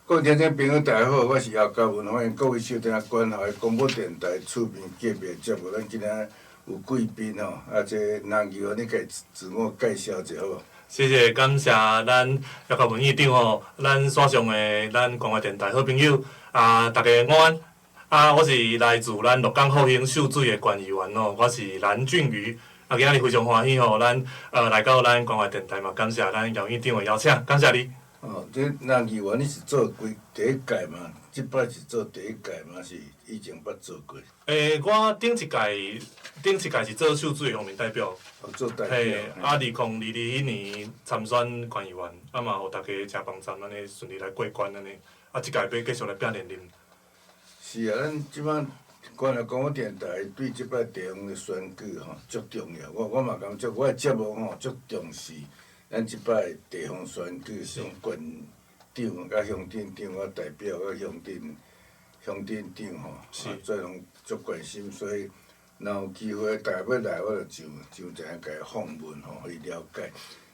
各位聽眾朋友，大家好，我是姚嘉文，歡迎各位收聽關懷廣播電臺厝邊隔壁節目。咱今仔有貴賓吼，啊，這男議員，你家自我介紹一下好無？謝謝，感謝咱姚嘉文院長吼，咱線上的咱關懷電臺好朋友啊，大家午安。啊，我是來自咱鹿港復興秀水的縣議員吼，我是藍俊瑜。啊，今仔日非常歡喜吼，咱來到咱關懷電臺嘛，感謝咱姚院長的邀請，感謝你。哦，這藍議員你是做幾第一屆嘛？這擺是做第一屆嘛？是以前捌做過？我頂一屆是做秀水的鄉民代表。哦，做代表。嘿，啊，2022彼年參選縣議員，啊嘛，予大家誠幫贊，按呢順利來過關按呢。啊，這屆欲繼續來拼連任。是啊，咱這擺關懷廣播電臺對這擺地方的選舉吼足重要。我嘛感覺我的節目吼足重視。咱這擺地方選舉，像縣長佮鄉鎮長，我代表佮鄉鎮長吼，啊，這攏足關心，所以若有機會大家欲來，我就上前共伊訪問吼，予伊了解。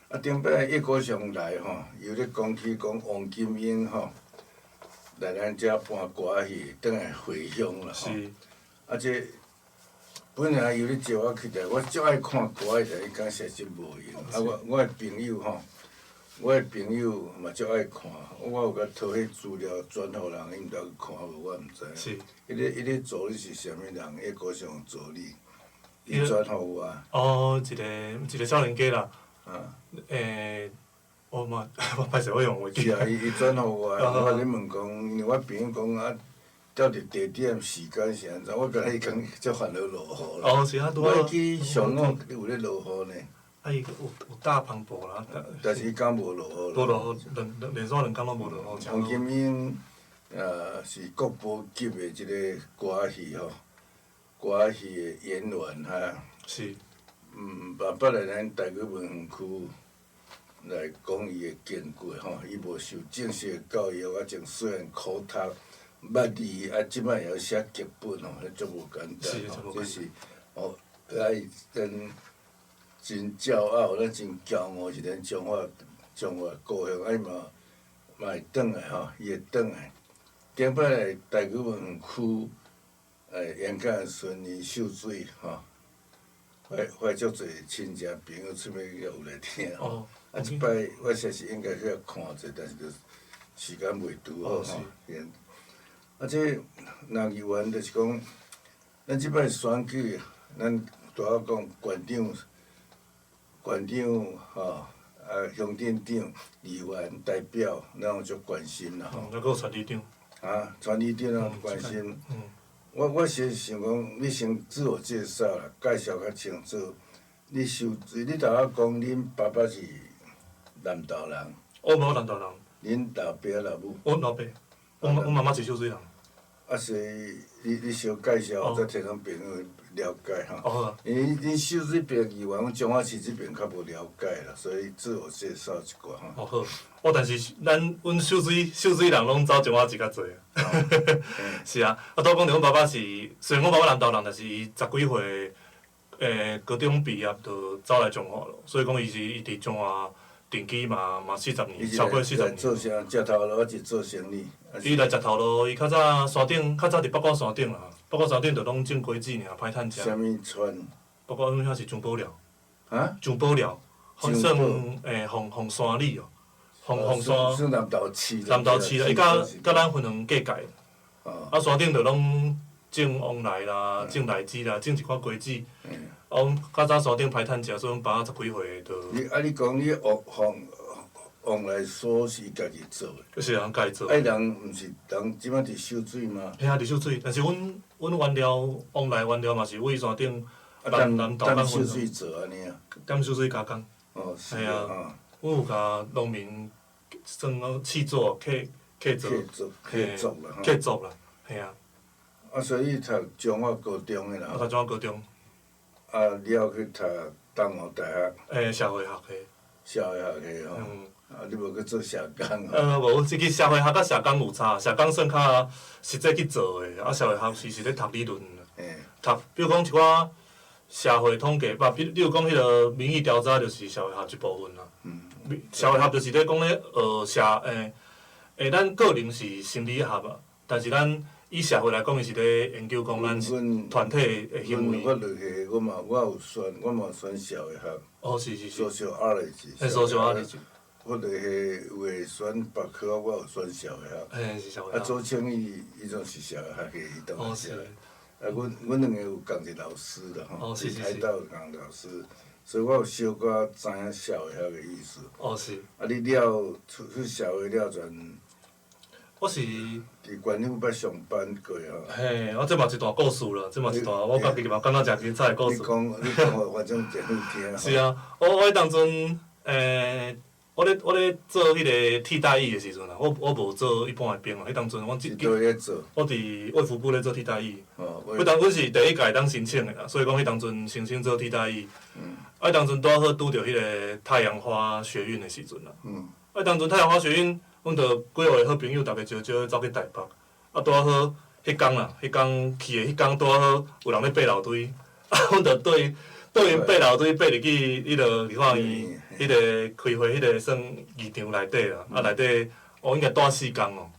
啊，頂擺葉國雄來吼，伊咧講起講王金英吼，來咱遮搬歌仔戲，轉來回鄉啦吼。啊，這本來伊咧招我起來，我足愛看歌仔戲，但伊講實在無閒。啊，我的朋友嘛足愛看，我有共討彼資料轉予人，伊毋知有看無，我毋知。彼個助理是啥物人？葉國雄助理，伊轉予我。哦，一個少年家啦。啊。我嘛，我歹勢，我用袂記。是啊，伊轉予我，我咧問講，因為我朋友講啊，到底地點時間是按怎？我敢若彼工才煩惱落雨啦。哦，是啊，拄我會記上午有咧落雨呢。啊，伊有搭帆布啦。但是彼工無落雨。無落雨，連續兩工攏無落雨。王金英，是國寶級的這個歌仔戲吼，歌仔戲的演員哈。嘛捌來咱台語文園區來講伊的經過吼，伊無受正式的教育，啊，從細漢苦讀，捌字，啊，這擺會曉寫劇本吼，彼足無簡單吼，這是哦，啊伊咱真驕傲，咱真驕傲，是咱彰化故鄉，啊伊嘛會轉來吼，伊會轉來。頂擺來台語文園區，演講的時陣，伊秀水吼，發足濟親戚朋友出面有來聽。啊，這擺我實是應該去看者，但是就時間袂拄好吼。啊，這藍議員就是講，咱這擺選舉，咱拄仔講縣長、縣長吼，啊鄉鎮長、議員代表，咱攏足關心啦吼。啊，閣有傳理長。啊，傳理長攏關心。我先想講，你先自我介紹啦，介紹較清楚。你秀水，你頭仔講恁爸爸是南投人。我無南投人。恁老爸老母？阮老爸，阮媽媽是秀水人。啊，所以你小介紹，才聽眾朋友了解吼。因為恁秀水邊議員，彰化市這邊較無了解啦，所以自我介紹一寡吼。哦好，哦，但是咱阮秀水人攏走彰化市較濟。是啊，啊，拄講著阮爸爸是，雖然阮爸爸南投人，但是伊十幾歲，高中畢業就走來彰化咯，所以講伊佇彰化定居嘛40年，超過四十年。做啥？食頭路還是做生意？伊來食頭路，伊較早山頂，較早佇北埔山頂啦，北埔山頂就攏種果子爾，歹趁食。啥物村？北埔阮遐是張寶寮。啊？張寶寮，算鳳山里哦，鳳山。算南投市。南投市啦，伊佮咱芬園隔界。啊，山頂就攏種旺來啦，種荔枝啦，種一寡果子。啊，阮較早山頂歹趁食，所以阮爸十幾歲就。你啊，你講你旺來酥是家己做的？是啊，家己做。啊，人毋是人這擺佇秀水嗎？嘿啊，佇秀水，但是阮原料旺來原料嘛是佇山頂南投踮秀水做按呢啊？踮秀水加工。哦，是啊。阮有共農民算講試做客做。客作啦。客作啦，嘿啊。啊，所以讀彰化高中的啦。我讀彰化高中。啊，了後去讀東吳大學。社會學系。社會學系吼。啊，你無去做社工吼？無，這個社會學佮社工有差，社工算較實際去做的，啊，社會學是咧讀理論。讀，比如講一寡社會統計，比如講彼個民意調查，就是社會學一部分啦。社會學就是咧講咧學社咱個人是心理學啊，但是咱以社會來講，伊是咧研究講咱團體的行為。阮法律系，我嘛我有選，我嘛選社會學。哦，是是是。 Sociology。嘿，sociology。法律系有的選別科，我有選社會學。嘿，是社會學。啊，周清伊伊總是社會學系，伊當然是。啊，阮兩個有仝一老師啦吼，佇台大有仝老師，所以我有小可知影社會學的意思。哦，是。啊，你了出去社會了全。我是。佇縣府捌上班過吼。嘿，我這嘛一段故事啦，這嘛一段，我家己嘛感覺誠精彩的故事。你講，你講，予觀眾誠好聽。是啊，我彼當陣，我咧做彼个替代役的時陣啊，我無做一般的兵啊，彼當陣我我佇衛福部咧做替代役。彼當阮是第一屆當申請的啦，所以講彼當陣申請做替代役。啊，彼當陣拄好拄著彼个太陽花學運的時陣啦。啊，當陣太陽花學運，阮就幾個好朋友，逐家招招走去台北。啊，拄好彼工啦，彼工去的彼工拄好有人咧爬樓梯，啊，阮就對對𪜶爬樓梯爬入去彼落立法院，彼个開會彼个算議場內底啦，啊內底，哦應該蹛四工哦。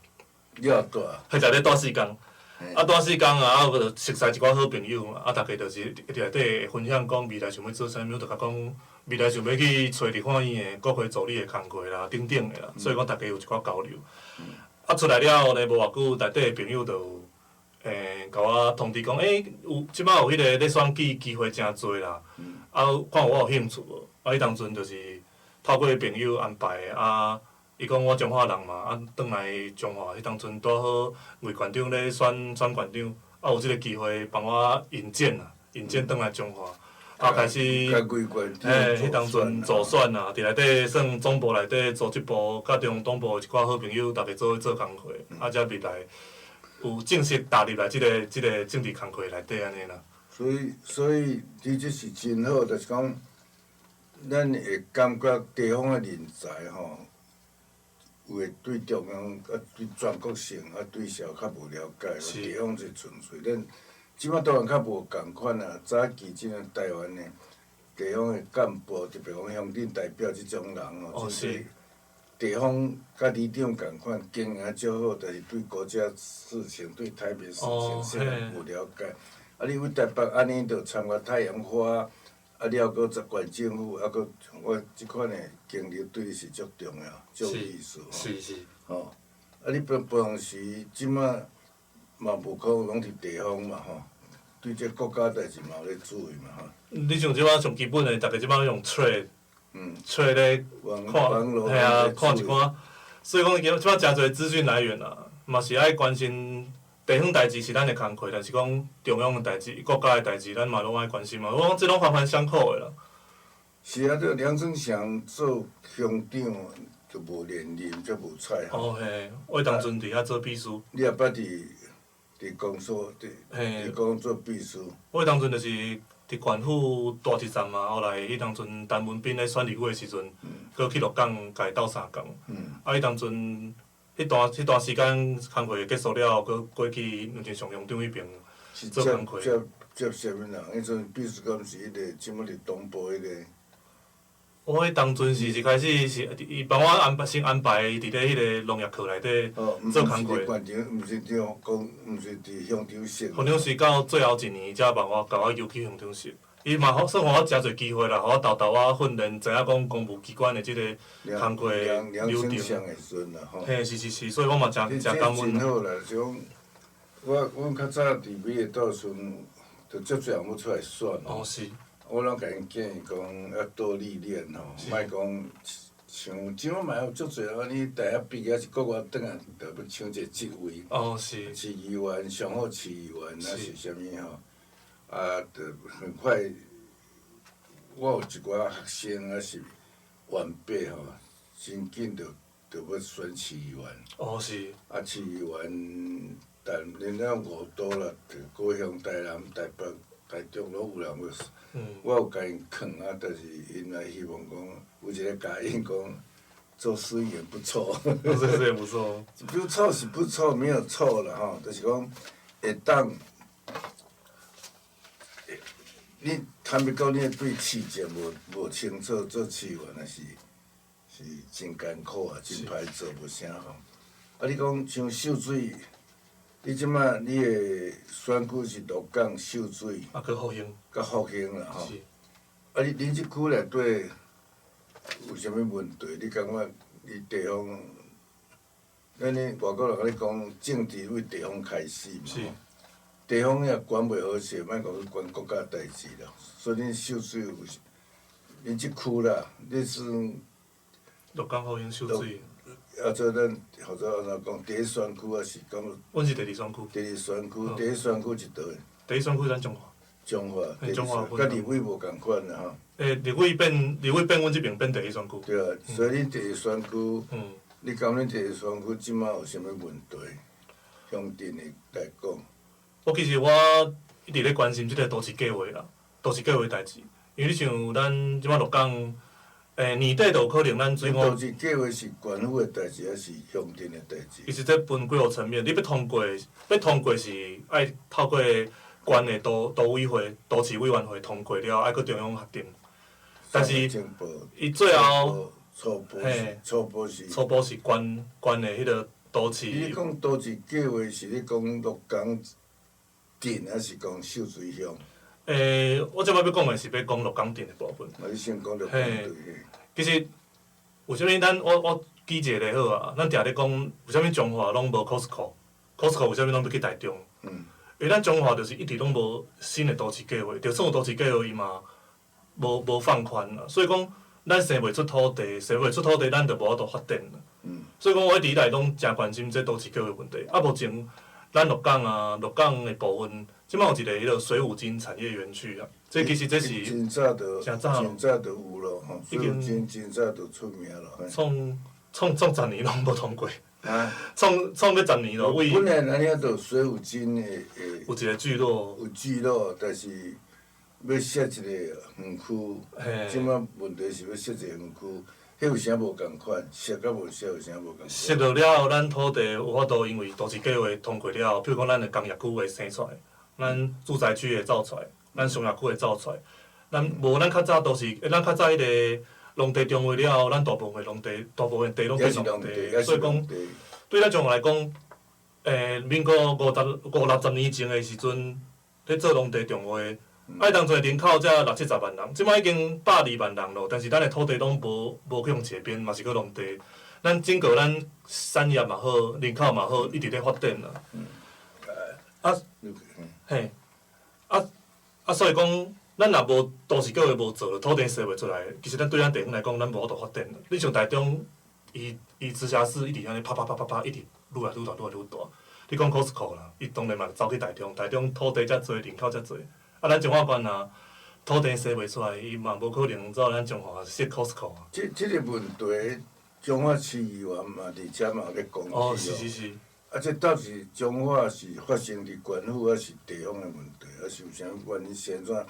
你也蹛？彼就咧蹛四工，啊蹛四工啊，啊就熟似一寡好朋友嘛，啊逐家就是佇內底會分享講未來想欲做啥物，就共講未來想欲去揣立法院的國會助理的工課啦，等等的啦，所以講逐家有一寡交流。啊出來了後呢，無偌久內底的朋友就有，共我通知講，有這擺有彼个咧選舉機會誠濟啦，啊看我有興趣無？啊彼當陣就是透過朋友安排的，啊伊講我彰化人嘛，啊轉來彰化，彼當陣拄好魏縣長咧選選縣長，啊有這个機會幫我引薦啊，引薦轉來彰化，啊開始，彼當陣助選啊，佇內底算總部內底組織部，佮中黨部一寡好朋友，逐家做伙做工課，啊才入來有正式踏入來這个政治工課內底按呢啦。所以你這是真好，就是講，咱會感覺地方的人才吼，有的對中央啊，對全國性啊，對社會較無了解，地方是純粹。咱這擺當然較無仝款啊，早期這個台灣的地方的幹部，特別講鄉鎮代表這種人吼，真濟地方佮里長仝款，經營足好，但是對國家事情、對台北事情，啥物無了解。啊，你去台北按呢，就參加太陽花，啊了，閣縣政府，啊閣我這款的經歷對你是足重要、足有意思吼。吼，啊你平平常時這擺嘛無可能攏佇地方嘛吼，對這國家代誌嘛有咧注意嘛吼。你像這擺上基本的，逐家這擺用揣，揣咧看，嘿啊，看一寡，所以講這擺誠濟資訊來源啊，嘛是愛關心地方代誌是咱的工課，但是講中央的代誌、國家的代誌，咱嘛攏愛關心嘛。我講這攏環環相扣的啦。是啊，這梁生祥做鄉長就無連任，才無彩吼。哦嘿，我當陣佇遐做秘書。你也捌佇公所佇公做秘書。我當陣就是佇縣府帶一站嘛，後來彼當陣陳文彬咧選立委的時陣，閣去鹿港共伊鬥相共。啊，彼當陣，彼段時間工課結束了後，閣過去梁振祥鄉長彼爿做工課。接接啥物人？彼陣秘書敢是彼個，這擺佇東部彼個。我彼當陣是一開始是伊幫我安排先安排佇咧彼個農業課內底做工課。毋是縣長，毋是佇講，毋是佇鄉長室。鄉長室到最後一年才幫我共我邀去鄉長室。伊嘛予算予我誠濟機會啦，予我沓沓仔訓練，知影講公務機關的這个工課流程。嘿，是是是，所以我嘛誠誠感恩。真好啦，就講我阮較早佇美麗島時陣，就足濟人欲出來選。哦，是。我攏共𪜶建議講，要多歷練吼，莫講像這擺嘛有足濟人，你大學畢業抑是國外轉來，就欲搶一個職位。哦，是。市議員上好市議員，抑是啥物吼？啊，就很快，我有一寡學生抑是晚輩吼，真緊就欲選市議員。哦，是。啊，市議員，但恁了五都啦，就高雄、台南、台北、台中攏有人欲。我有共𪜶勸啊，但是𪜶也希望講有一個共𪜶講，做市議員不錯。做市議員不錯。不錯是不錯，沒有錯啦吼，就是講會當。你坦白講，你對市政無清楚，做市議員也是真艱苦啊，真歹做，無啥吼。啊，你講像秀水，你這馬你的選區是鹿港、秀水，啊，閣復興，佮復興啦吼。是。啊，你恁這區內底有啥物問題？你感覺你地方，咱咧外國人共你講政治對地方開始嘛。是。地方也管袂好勢，莫講去管國家代誌啦。所以恁秀水有，恁這區啦，你算鹿港復興秀水。啊，做咱或者按怎講，第一選區還是講？阮是第二選區。第二選區，第一選區是佗位？第一選區咱彰化。彰化，彰化。佮立委無仝款啦吼。欸，立委變阮這邊變第一選區。對啊，所以恁第二選區，你感覺恁第二選區這馬有啥物問題？鄉鎮的來講。我其實我一直咧關心這個都市計劃啦，都市計劃代誌。因為你像咱這馬鹿港，欸，年底就有可能咱水五。都市計劃是縣府的代誌，還是鄉鎮的代誌？其實這分幾個層面，你欲通過是愛透過縣的都委會、都市委員會通過了，愛閣中央核定。但是，伊最後，初步是初步是。初步是縣的彼個都市。你講都市計劃是咧講鹿港鎮，還是講秀水鄉？欸，我這擺欲講的是欲講鹿港鎮的部分。啊，你先講鹿港鎮。其實，為啥物咱我舉一個例好啊？咱定咧講，為啥物彰化攏無 Costco？Costco 為啥物攏欲去台中？因為咱彰化就是一直攏無新的都市計劃，就算有都市計劃，伊嘛無放寬啦。所以講，咱生袂出土地，生袂出土地，咱就無法度發展啦。所以講，我一直以來攏誠關心這都市計劃問題。啊，目前咱鹿港啊，鹿港的部分，這擺有一個彼個水五金產業園區啊，這其實這是真早就誠早真早就有咯，吼，水五金真早就出名咯。創十年攏無通過。啊！創欲十年咯，為本來咱遐就水五金的有一個聚落，有聚落，但是欲設一個園區，這擺問題是欲設一個園區，彼有啥無仝款？設佮無設有啥無仝款？設落了後，咱土地有法度，因為都市計劃通過了後，比如講咱的工業區會生出來，咱住宅區會走出來，咱商業區會走出來。咱無咱較早都是，咱較早彼個農地重劃了後，咱大部分農地，大部分地攏變農地，所以講對咱彰化來講，欸，民國五六十年前的時陣，咧做農地重劃，啊，當陣人口才六七十萬人，這擺已經百二萬人咯。但是咱的土地攏無去予切邊，嘛是閣農地。咱整個咱產業嘛好，人口嘛好，一直咧發展啦。啊，嘿，啊啊，所以講，咱若無都市計劃無做，土地生袂出來，其實咱對咱地方來講，咱無法度發展。你像台中，伊直轄市一直按呢啪啪啪啪啪，一直愈來愈大，愈來愈大。你講 Costco 啦，伊當然嘛走去台中，台中土地遮濟，人口遮濟。啊，咱彰化縣若土地生袂出來，伊嘛無可能走咱彰化設 Costco 啊。這個問題，彰化市議員嘛佇遮嘛有咧講起哦，是是是。啊，這到底彰化是發生佇縣府，還是地方的問題，還是有啥物原因？是按怎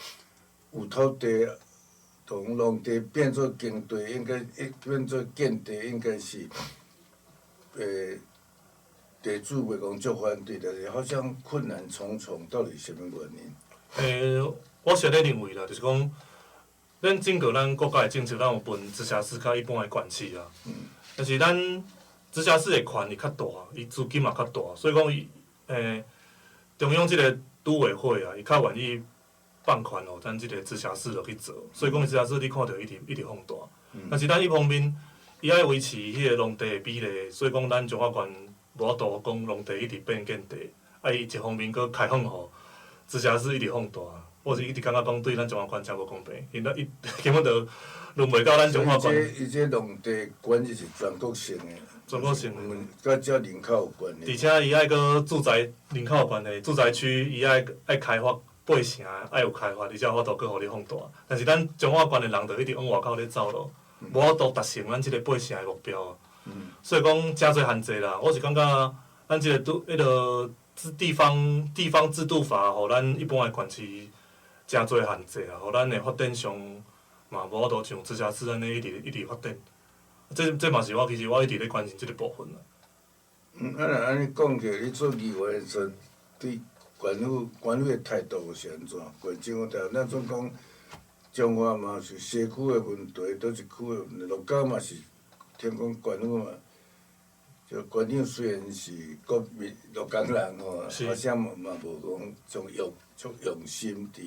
有土地，從農地變做耕地，應該變做建地，應該是，欸，地主袂講足反對，但是好像困難重重，到底是啥物原因？欸，我是按呢認為啦，就是講，咱整個咱國家的政策，咱有分直轄市佮一般的縣市啊。但是咱直轄市的權力較大，伊資金嘛較大，所以講伊，欸，中央這個都委會啊，伊較願意放權予咱這個直轄市落去做，所以講直轄市你看著一直一直放大。但是咱一方面，伊愛維持彼個農地的比例，所以講咱彰化縣無法度講農地一直變建地，啊伊一方面閣開放予直轄市一直放大，我是一直感覺講對咱彰化縣誠無公平，因為伊根本就輪袂到咱彰化縣。伊這農地管理是全國性的，全國性的，佮遮人口有關係。而且伊愛閣住宅人口有關係，住宅區伊愛開發八成愛有開發，伊才有法度閣予你放大。但是咱彰化縣的人就一直往外口咧走咯，無法度達成咱這個八成的目標。所以講誠濟限制啦，我是感覺咱這個都彼個地方制度法，予咱一般的縣市誠濟限制啦，予咱的發展上嘛無法度像直轄市按呢一直一直發展。這嘛是我其實我一直咧關心這個部分啦。啊若按呢講起來，你做議員的時陣，對縣府的態度是按怎？縣政府態度，咱總講彰化嘛是西區的問題，佗一區的問題，鹿港嘛是聽講縣府嘛，就縣長雖然是國民鹿港人吼，好像嘛嘛無講足用足用心佇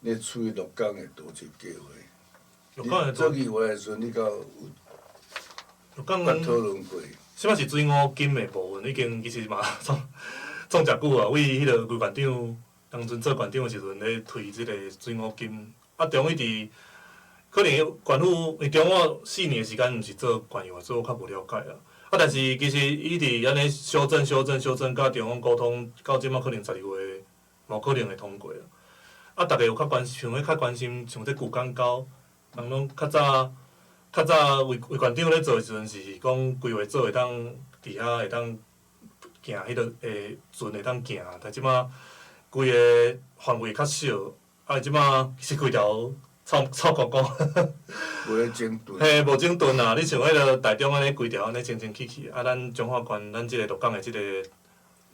咧處理鹿港的都市計劃。你做議員的時陣，你敢有鹿港捌討論過？啥物是水五金的部分，已經其實嘛創創誠久啊。為彼個規縣長當陣做縣長的時陣咧推這個水五金，啊，中伊佇可能縣府，因為中我4年的時間毋是做縣議員，所以我較無了解啦。啊，但是其實伊佇按呢修正、修正、修正，佮中央溝通，到這馬可能12月無可能會通過啊。啊，逐家有較關心，像咧較關心，像這舊港溝，人攏較早較早魏魏縣長咧做的時陣是講規劃做會當佇遐會當行彼個船會當行，但這馬規个範圍較小，啊，這馬是規條臭臭糊糊。無咧整頓。嘿，無整頓啊！你像彼個台中按呢規條按呢清清氣氣，啊，咱彰化縣咱這個鹿港的這個，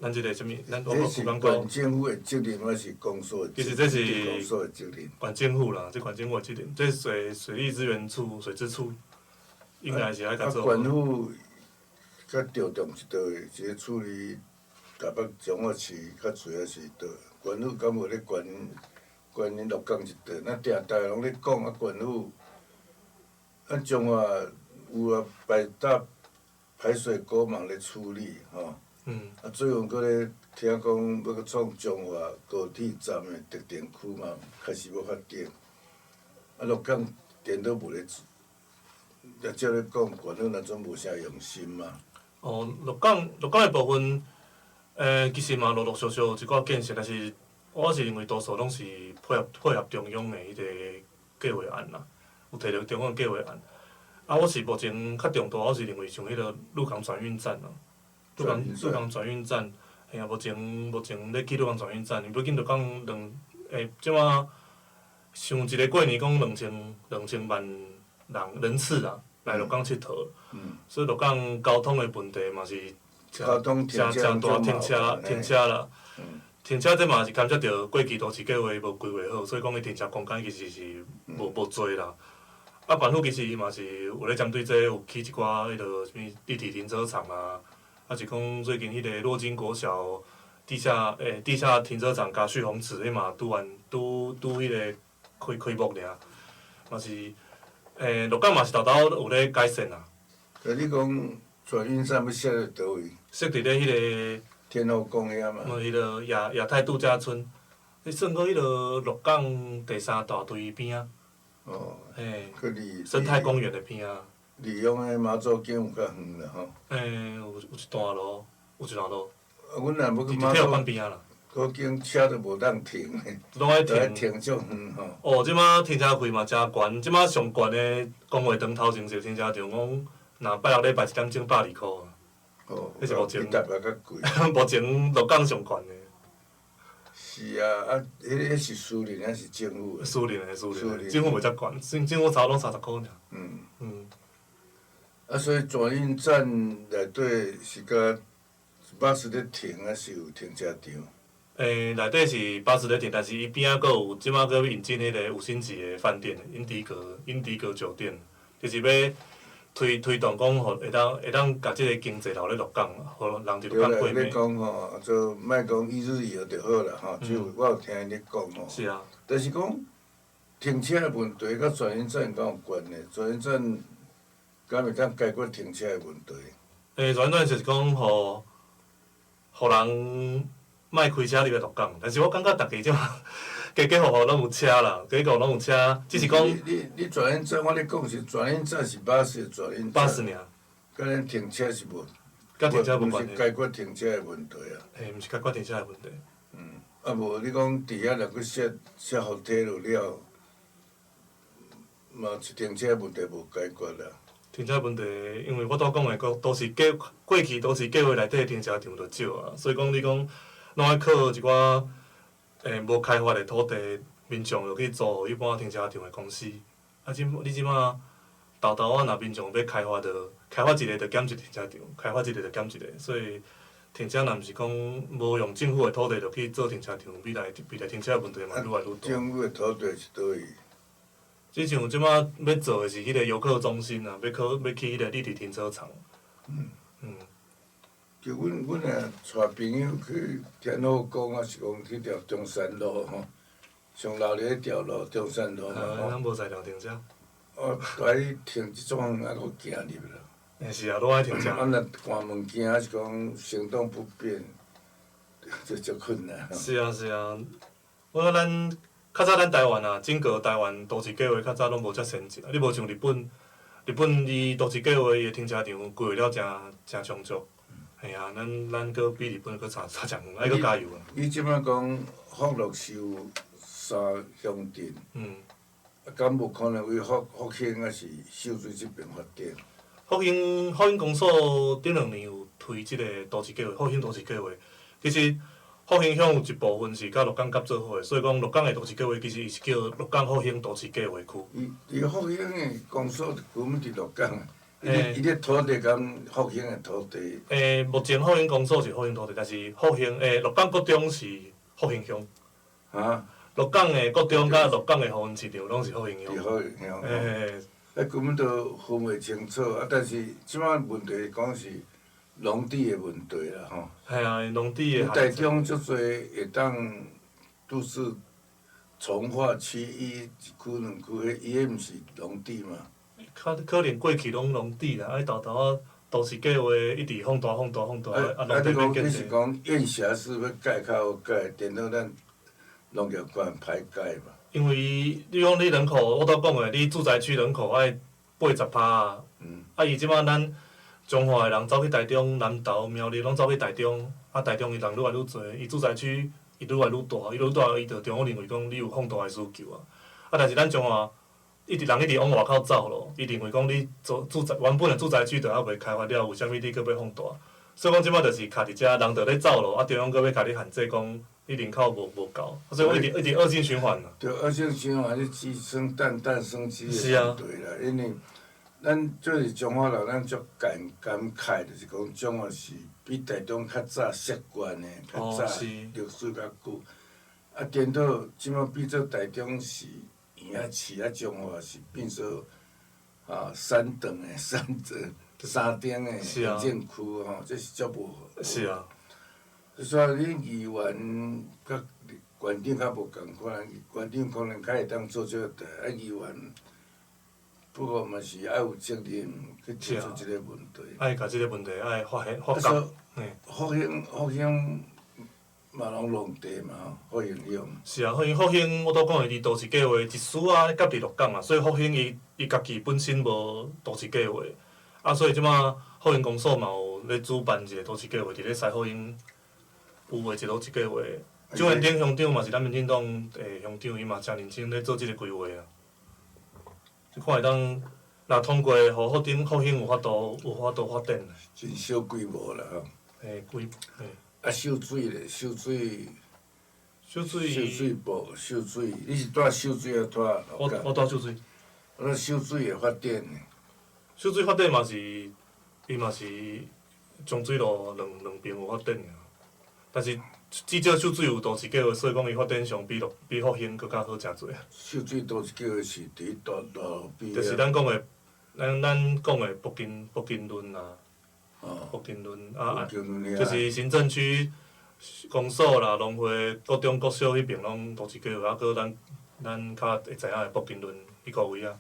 咱這個啥物？咱這是縣政府的責任，還是公所的？其實這是公所的責任。縣政府啦，這縣政府的責任，這水水利資源處、水資處應該是愛共做。啊，縣府較著重是佗位？是咧處理台北彰化市較濟，還是佗？縣府敢無咧管管恁鹿港這塊？咱定逐家攏咧講啊，縣府，咱彰化有啊，排搭排水溝嘛咧處理吼。啊，最近閣咧聽講欲閣創彰化高鐵站的特定區嘛，開始欲發展。啊，鹿港顛倒無咧做，啊，照咧講，縣府若總無啥用心嘛。哦，鹿港鹿港的部分，其實嘛陸陸續續有一寡建設，但是我是認為多數攏是配合配合中央的彼個計劃案啦，有提著中央計劃案。啊，我是目前較重大，我是認為像彼個鹿港轉運站啊，鹿港鹿港轉運站，嘿啊，目前目前咧起鹿港轉運站，欲緊鹿港兩這馬上一個過年講兩千兩千萬人人次啊，來鹿港𨑨迌，所以鹿港交通的問題嘛是誠誠大，停車停車啦，停車這嘛是牽涉著過去都市計劃無規劃好，所以講伊停車空間其實是無無濟啦。啊，縣府其實伊嘛是有咧針對這個有起一寡彼落啥物立體停車場啊，啊是講最近彼個洛金國小地下地下停車場佮蓄洪池，彼嘛拄完拄拄彼個開開幕爾，嘛是鹿港嘛是沓沓有咧改善啦。可你講轉運站欲設佇佗位？設佇咧彼個天后宮遐嘛。無彼個亞亞太度假村，你算過彼個鹿港第三大隊邊仔。哦。嘿。佮離生態公園的邊仔。離遐个媽祖宮有較遠啦吼。有有一段路，有一段路。啊，阮若欲去媽佇體育館邊仔啦。嗰間車都無當停的，攏愛停。停足遠吼。哦，這馬停車費嘛誠懸，這馬上懸的公會堂頭前一個停車場，講若拜六禮拜一點鐘120箍啊。哦，彼是目前比台北較貴。目前鹿港上懸的。是啊，啊，彼個是私人還是政府的？私人的，私人的，政府袂遮懸，政政府差不多攏30箍爾。啊，所以轉運站內底是佮巴士咧停，還是有停車場？內底是巴士咧停，但是伊邊仔閣有，這馬閣引進彼個五星級的飯店，英迪格英迪格酒店，就是欲推推動講，予會當會當共這個經濟留咧鹿港，予人佇鹿港過對啦，你講吼，做莫講一日遊就好啦吼，就我有聽𪜶咧講吼。是啊。但是講停車的問題佮轉運站敢有關係？轉運站敢會當解決停車的問題？轉運站就是講，予予人莫開車入來鹿港，但是我感覺逐家這馬家家戶戶攏有車啦，家家戶攏有車，只是講。你你你轉運站，我咧講是轉運站是巴士的轉運站。巴士爾。佮咱停車是無。佮停車無關係。毋是解決停車的問題啊。嘿，毋是解決停車的問題。啊無你講佇遐若閣設設予鐵路了，嘛是停車問題無解決啦。停車問題，因為我拄講的，講都市計過去都市計劃內底停車場就少啊，所以講你講攏愛靠一寡無開發的土地，民眾就去租予一般停車場的公司。啊，這你這馬沓沓仔若民眾欲開發，就開發一个就減一個停車場，開發一個就減一個，所以停車若毋是講無用政府的土地就去做停車場，未來未來停車問題嘛愈來愈大。政府的土地是佗位？這像這馬欲做的是彼個遊客中心啊，欲考欲起彼個立體停車場。就阮若帶朋友去天后宮，抑是講去條中山路吼，上鬧熱彼條路中山路嘛吼。咱無在條停車。哦，都愛停這種猶閣行入啦。欸是啊，攏愛停車。啊，若搬物件抑是講行動不便，就足困難。是啊是啊，我感覺咱較早咱台灣啊，整個台灣都市計畫較早攏無遮先進，你無像日本，日本伊都市計畫伊的停車場規劃了誠誠充足。嘿啊，咱閣比日本閣差差誠遠，愛閣加油啊！你這擺講福祿壽三鄉鎮，啊，敢無可能為復興抑是秀水這邊發展？復興公所頂兩年有推這個都市計畫，復興都市計劃。其實復興鄉有一部分是佮鹿港合做伙的，所以講鹿港的都市計劃其實伊是叫鹿港復興都市計劃區。伊復興的公所根本佇鹿港。伊咧土地敢復興的土地？目前復興公所是復興土地，但是復興鹿港國中是復興鄉。啊？鹿港的國中佮鹿港的復興市場攏是復興鄉。是復興鄉。根本都分袂清楚啊！但是這擺問題講是農地的問題啦，吼。系啊，農地的。台中足濟會當都市重劃區一區兩區，伊彼毋是農地嗎？較可能過去攏農地啦，啊，沓沓仔都市計劃一直放大、放大、放大，啊，農地你講變你是講驗轄是欲蓋較好蓋，顛倒咱農業局歹蓋嘛？因為你講你人口，我拄講的，你住宅區人口愛80%啊，啊，伊這擺咱彰化的人走去台中、南投、苗栗，攏走去台中，啊，台中伊人愈來愈濟，伊住宅區伊愈來愈大，伊愈大，伊就中央認為講你有放大的需求啊，啊，但是咱彰化一直人一直往外口走咯，伊認為講你做住宅原本的住宅區都猶未開發了，為啥物你閣欲放大？所以講這擺就是卡佇遮，人就咧走咯，啊，中央閣欲共你限制講你人口無夠，所以講一直一直惡性循環啦。對，惡性循環，你雞生蛋，蛋生雞的問題啦。因為咱做是彰化人，咱足感慨，就是講彰化是比台中較早設縣的，較早歷史較久。啊，顛倒這擺變做台中市。園仔市啊，彰化是變做啊三等的三等的行政區吼，這是足無。是啊。所以恁議員佮縣長較無仝款，縣長可能較會當做這個代，啊議員不過嘛是愛有責任去提出這個問題。愛共這個問題愛發現發覺。復興嘛攏農地嘛吼，復興鄉。是啊，復興，我拄講的伊都市計劃一絲仔夾佇鹿港啊，所以復興伊家己本身無都市計劃，啊，所以這擺復興公所嘛有咧主辦一個都市計劃，佇咧西復興有的一個都市計劃。蔣元鼎鄉長嘛是咱民進黨的鄉長，伊嘛誠認真咧做這個規劃啊。就看會當若通過，予復興有法度發展。真小規模啦吼。嘿，規嘿。啊，秀水咧，秀水，秀水，秀水埔，秀水，你是住秀水抑住我我住秀水。我秀水的發展呢？秀水發展嘛是，伊嘛是中水路兩邊有發展爾。但是至少秀水有都市計劃，所以講伊發展上比復興閣較好誠濟。秀水都市計劃是佇大大路邊。就是咱講的，咱講的北京崙啊。北京崙啊，就是行政區公所啦、農會、國中、國小彼邊攏都市計劃，啊，閣咱較會知影的北京崙彼個位啊。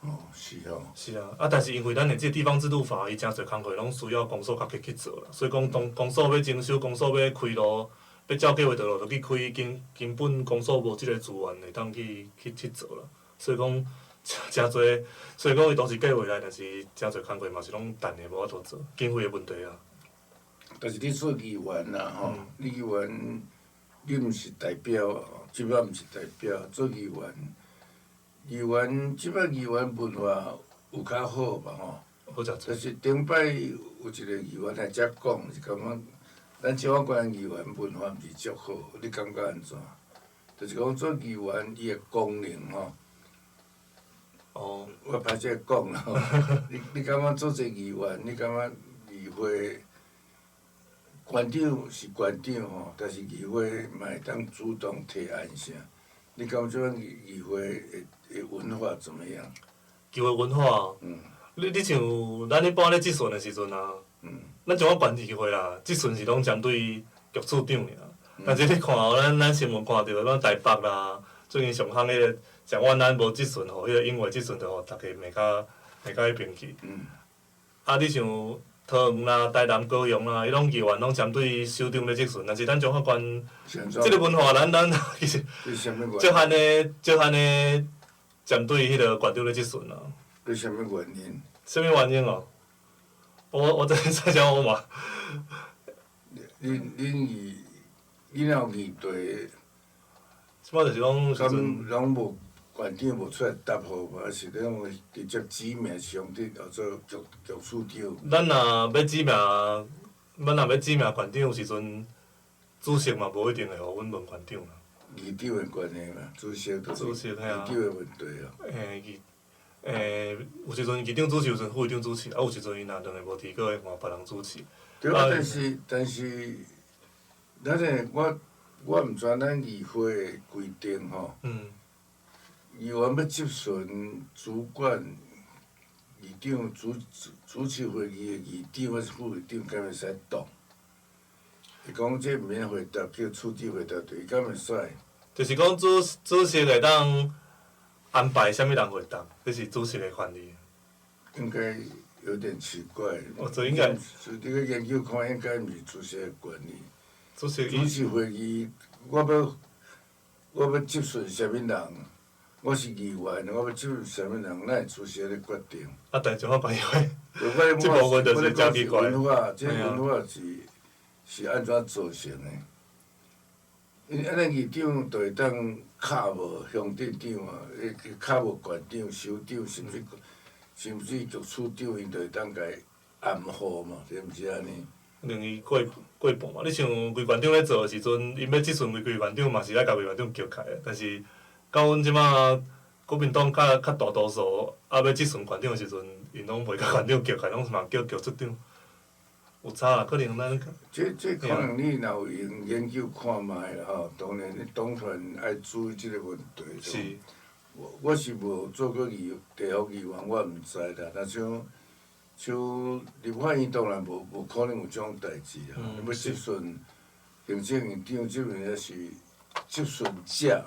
哦，是哦。是啊，啊，但是因為咱的這個地方制度法，伊誠濟工課攏需要公所家己去做啦，所以講當公所欲徵收、公所欲開路、欲照計劃道路落去開，根本公所無這個資源會當去做啦，所以講。誠濟，所以講伊都市計劃來，但是誠濟工課嘛是攏等的無法度做，經費的問題啊。但是你做議員啦，吼，議員你毋是代表，這擺毋是代表，做議員，議員這擺議員文化有較好吧吼？好誠濟。但是頂擺有一個議員來遮講，是感覺咱彰化縣議員文化毋是足好，你感覺按怎？就是講做議員伊的功能吼。哦，我歹勢講啦，你感覺做一個議員，你感覺議會縣長是縣長吼，但是議會嘛會當主動提案啥？你感覺這議會的文化怎麼樣？議會文化，你像咱一般咧質詢的時陣啊，咱像我縣議會啦，質詢是攏針對局處長爾。但是你看哦，咱新聞看著，咱台北啦，最近上夯彼個蔣萬安無質詢，予彼個英偉質詢，就予逐家罵甲彼邊去。啊，你像桃園啦、台南、高雄啦，伊攏議員攏針對首長咧質詢，但是咱彰化縣，這個文化咱其實足罕咧足罕咧針對彼個縣長咧質詢啦。這啥物原因？啥物原因哦？我這這啥我嘛。恁恁議，你若有議題？這擺就是講時陣。敢攏無縣長無出來答覆，還是講直接指名上帝叫做局處長？咱若欲指名縣長，有時陣主席嘛無一定會予阮問縣長啦。議長的關係嘛，主席就是議長的問題啊。欸，議，欸，有時陣議長主持，有時陣副議長主持，啊，有時陣伊若兩个無佇，閣會換別人主持。對啊，但是，咱個我毋知咱議會的規定吼。議員欲質詢主管議長主持會議的議長還是副議長，敢會使擋？伊講這毋免回答，叫處長回答，伊敢會使？就是講主席會當安排啥物人回答，這是主席的權利。應該有點奇怪。哦，這應該。你去研究看，應該毋是主席的權利。主席。主持會議，我欲質詢啥物人？我是議員，我欲質詢啥物人，哪會主席咧決定？啊，但是我朋友，這部分就是誠奇怪。文化，這文化是按怎造成的？因按呢議長就會當敲無鄉鎮長啊，敲無縣長、首長，甚至局處長，𪜶就會當共伊暗號嘛，是毋是按呢？容易過過半嘛。你像魏縣長咧做的時陣，𪜶欲質詢魏縣長嘛是愛共魏縣長叫起來，但是到阮這馬國民黨較大多數，啊欲質詢縣長的時陣，𪜶攏袂共縣長叫起來，攏嘛叫局處長。有差啦，可能咱。這可能你若有閒研究看覓啦吼，當然你黨團愛注意這個問題。是。我是無做過議地方議員，我毋知啦。若像立法院當然無可能有這種代誌啦。你欲質詢行政院長，這邊是質詢者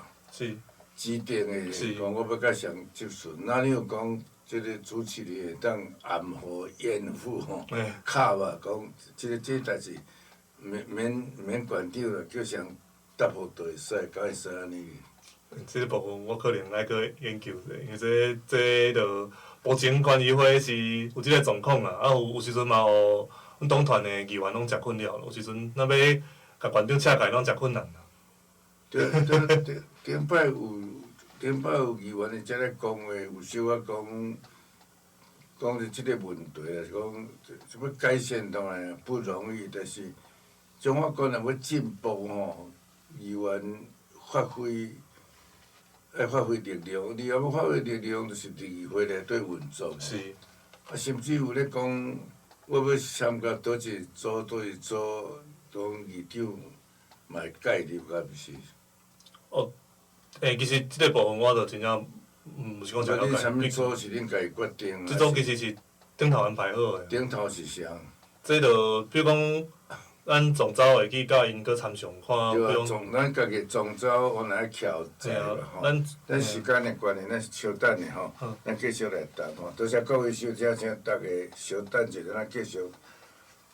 指定的，講我欲共誰質詢，哪裡有講這個主持人會當暗號掩護吼，敲啊講這代誌免縣長啦，叫誰答覆就會使，敢會使按呢？這個部分我可能愛閣研究者，因為這就目前縣議會是有這個狀況啦，啊有時陣嘛，予阮黨團的議員攏誠困擾，有時陣若欲共縣長請起來攏誠困難啦。對對對，頂擺有議員佇遮咧講話，有小可講著這個問題啦，是講欲改善當然不容易，但是彰化縣若欲進步吼，議員愛發揮力量，你若欲發揮力量，就是佇議會內底運作。是。啊，甚至有咧講，我欲參加佗一組，佗一組，講議長嘛會介入，敢毋是？哦，欸，其實這個部分我就真正毋是講誠了解。啥物組是恁家己決定？這組其實是頂頭安排好的。頂頭是誰？這就比如講，咱總召會去佮𪜶閣參詳看。對啊，咱家己總召原來徛在吼。咱時間的關係，咱稍等下吼，咱繼續來談吼。多謝各位收聽，請大家稍等一下，咱繼續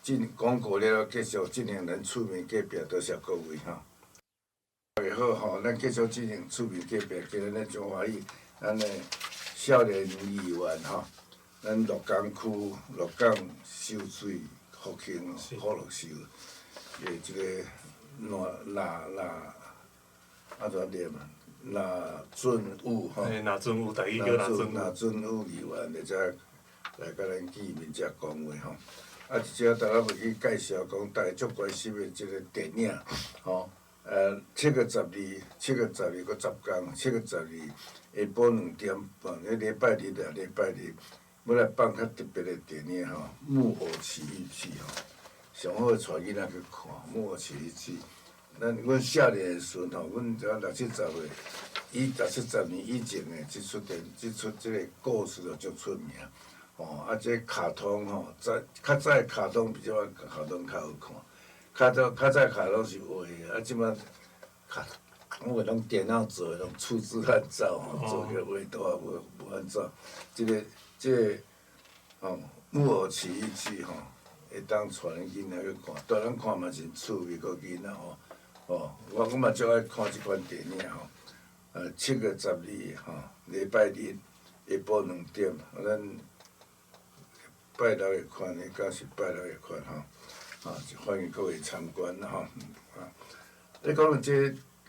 進廣告了，繼續進行咱趣味隔壁。多謝各位吼。大家好吼，咱繼續進行趣味隔壁。今日咱真歡喜，咱的少年議員吼，咱鹿港區鹿港秀水福興福祿壽的這個賴按怎念啊？賴俊宇吼，賴俊宇，台語叫賴俊宇。賴俊宇議員佇遮來佮咱見面，遮講話吼。啊，一少頭仔欲去介紹講，大家足關心的這個電影吼。7月12，7月12閣10工，7月12下晡2點半，彼禮拜日啊，禮拜日欲來放較特別的電影吼，《木偶奇遇記》吼，上好帶囡仔去看《木偶奇遇記》。阮少年的時陣吼，阮遮六七十歲，以六七十年以前的這齣電，這齣這個故事就足出名。吼，啊，這卡通吼，早較早的卡通比這擺卡通較好看，較早較早卡通是畫的，啊，這擺卡我攏電腦做的，攏粗製濫造吼，做起來畫圖也無無按怎。這個這個吼，木偶奇遇記吼，會當帶恁囡仔去看，大人看嘛真趣味，閣囡仔吼，吼，我我嘛足愛看這款電影吼。7月12吼，禮拜日下晡2點，咱拜六會看，彼敢是拜六會看吼，啊，歡迎各位參觀吼。啊，你講到這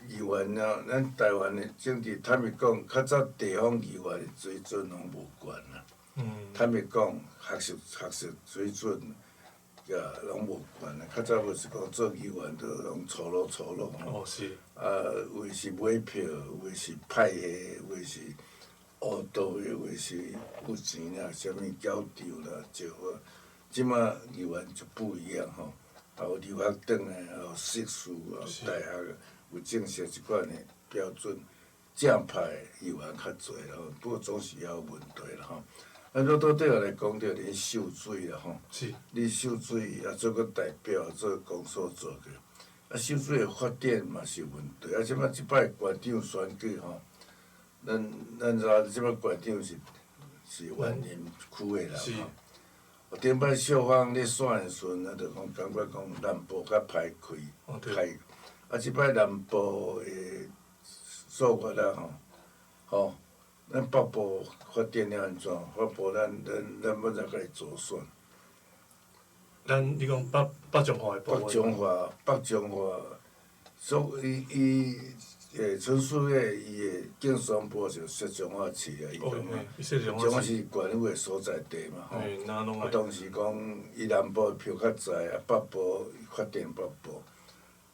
議員啊，咱台灣的政治，坦白講，較早地方議員的水準攏無懸啦。坦白講，學術學術水準也攏無懸啦。較早無是講做議員都攏粗魯粗魯吼。哦，是。啊，有的是買票，有的是派系，有的是烏道的，有的是有錢啦，啥物攪場啦，招啊。這馬議員就不一樣吼，也有留學轉來，也有碩士，也有大學，有正式這款的標準，正派的議員較濟啦，不過總是也有問題啦吼。啊，我拄底下來講著恁秀水啦吼，你秀水啊做個代表，做公所做過，啊秀水的發展嘛是有問題，啊這擺這擺縣長選舉吼，咱咱知影這擺縣長是是員林區的人吼。頂擺秀芳咧選的時陣，啊，就講感覺講南部較歹開，開，啊，這擺南部的數月啊吼，吼，咱北部發展了按怎？北部咱咱咱欲怎共伊組選？咱你講北北彰化的部分。北彰化，北彰化，所以伊伊陳樹業伊的競選部就設彰化市啊，伊感覺彰化市縣府的所在地嘛吼。啊，當時講伊南部的票較濟，啊北部發展北部。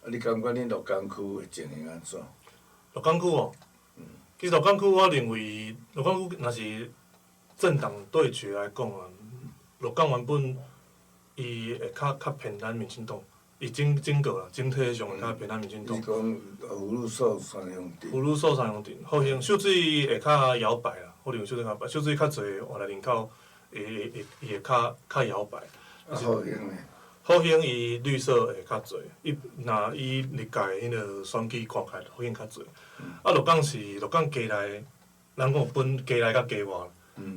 啊，你感覺恁鹿港區的情形按怎？鹿港區哦，其實鹿港區我認為鹿港區若是政黨對決來講啊，鹿港原本伊會較較偏咱民進黨，伊整整個啦，整體上會較偏咱民進黨。你講福祿壽三鄉鎮。福祿壽三鄉鎮，復興秀水會較搖擺啦，我認為秀水較搖，秀水較濟外來人口會會會伊會較較搖擺。啊，復興呢？復興伊綠色會較濟，伊若以歷屆彼個選舉看起來，復興較濟。啊，鹿港是鹿港街內，咱講有分街內佮街外，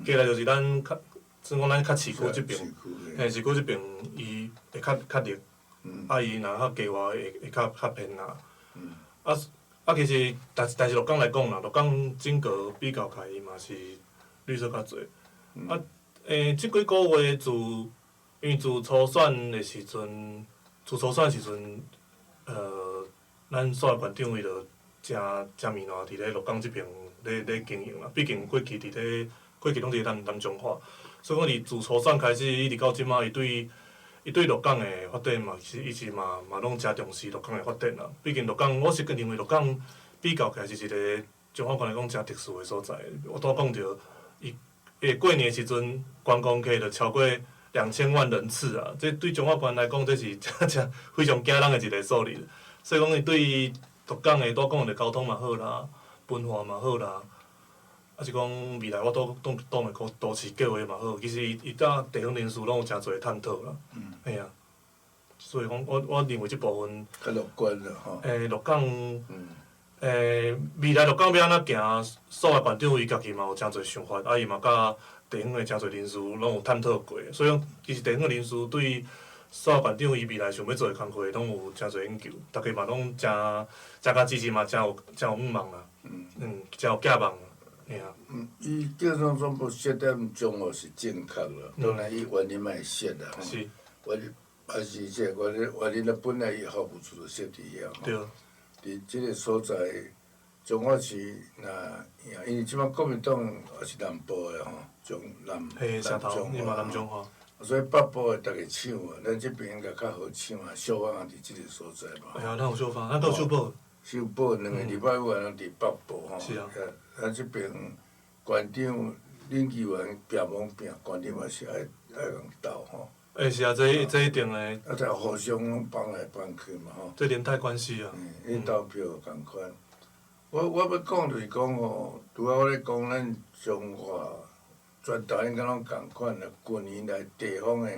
街內就是咱較，算講咱較市區這邊，嘿，市區這邊伊會較較綠，啊，伊若較街外會會較較偏藍。啊啊，其實但是但是鹿港來講啦，鹿港整個比較起來，伊嘛是綠色較濟。啊，這幾個月自因為自初選的時陣，自初選的時陣，咱煞縣長伊就誠誠面爛佇咧鹿港這邊咧咧經營啦。畢竟過去佇咧過去攏佇咧南南彰化，所以講佇自初選開始一直到這馬，伊對伊對鹿港的發展嘛，是伊是嘛嘛攏誠重視鹿港的發展啦。畢竟鹿港，我是認為鹿港比較起來是一個彰化縣來講誠特殊的所在。我拄講著，伊伊過年的時陣，觀光客就超過2000萬人次啊！這對彰化縣來講，這是誠誠非常驚人的一個數字。所以講，伊對鹿港的拄講的交通嘛好啦，文化嘛好啦，啊是講未來我拄講講的都市計劃嘛好，其實伊伊佮地方人士攏有誠濟探討啦。嘿啊，所以講，我我認為這部分較樂觀啦吼。鹿港，未來鹿港欲按怎行，所有縣長伊家己嘛有誠濟想法，啊，伊嘛佮地方的誠濟人士攏有探討過，所以講，其實地方的人士對所有縣長伊未來想欲做的工課，攏有誠濟研究，逐家嘛攏誠誠共支持嘛，誠有誠有向望啦，嗯，誠有寄望，嘿啊。嗯，伊競選總部設佇彰化是正確啦，當然伊員林嘛會設啦，吼，員林也是這員林員林本來伊服務處就設佇遐吼。佇這個所在，彰化市若贏，因為這擺國民黨也是南部的吼，彰南南彰化，所以北部的逐家搶啊，咱這邊應該較好搶啊，秀芳也佇這個所在嘛。會啊，咱有秀芳，咱閣有秀寶。秀寶兩個禮拜五攏佇北部吼。是啊。咱這邊縣長、恁議員拼猛拼，縣長嘛是愛愛共鬥吼。欸，是啊，這這一定的。啊，才互相攏幫來幫去嘛吼。這連帶關係啊。嗯，𪜶投票仝款。我我欲講就是講吼，拄仔我咧講咱彰化全台應該攏仝款啦。近年來地方的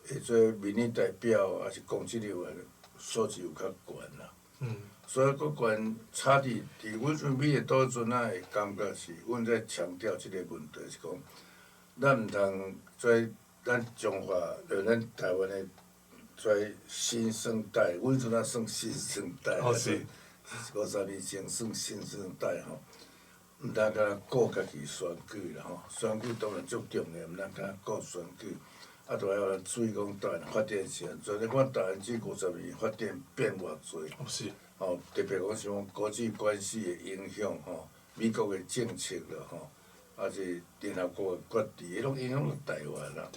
會做民意代表，抑是公職人員素質有較懸啦。所以閣懸差佇阮陣美的倒陣仔的感覺是，阮在強調這个問題是講，咱毋通做咱中華，就咱台灣的做新生代，阮陣仔算新生代，50年前算新生代吼，毋通干焦顧家己選舉啦吼，選舉當然足重要，毋通干焦顧選舉，啊，著愛予人注意講台灣發展是按怎。你看台灣這50年發展變偌濟，吼，特別講像國際關係的影響吼，美國的政策啦吼，抑是聯合國的決議，彼攏影響著台灣啦。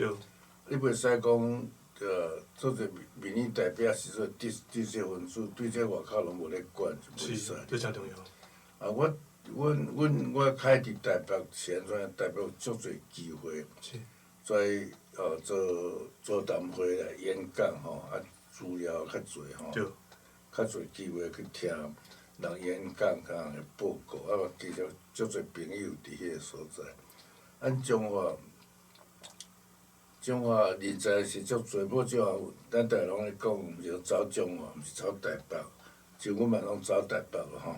你袂使講，做者民意代表是做知識分子，對這外口攏無咧管，就袂使。這誠重要。啊，我、阮、阮、我開佇台北是按怎？台北有足濟機會，做做座談會來演講吼，啊資料較濟吼，較濟機會去聽人演講，佮人的報告，啊嘛其實足濟朋友佇彼個所在。咱彰化，彰化人才是足濟，不過彰化咱逐个攏咧講，毋是走彰化，毋是走台北，像阮嘛攏走台北吼。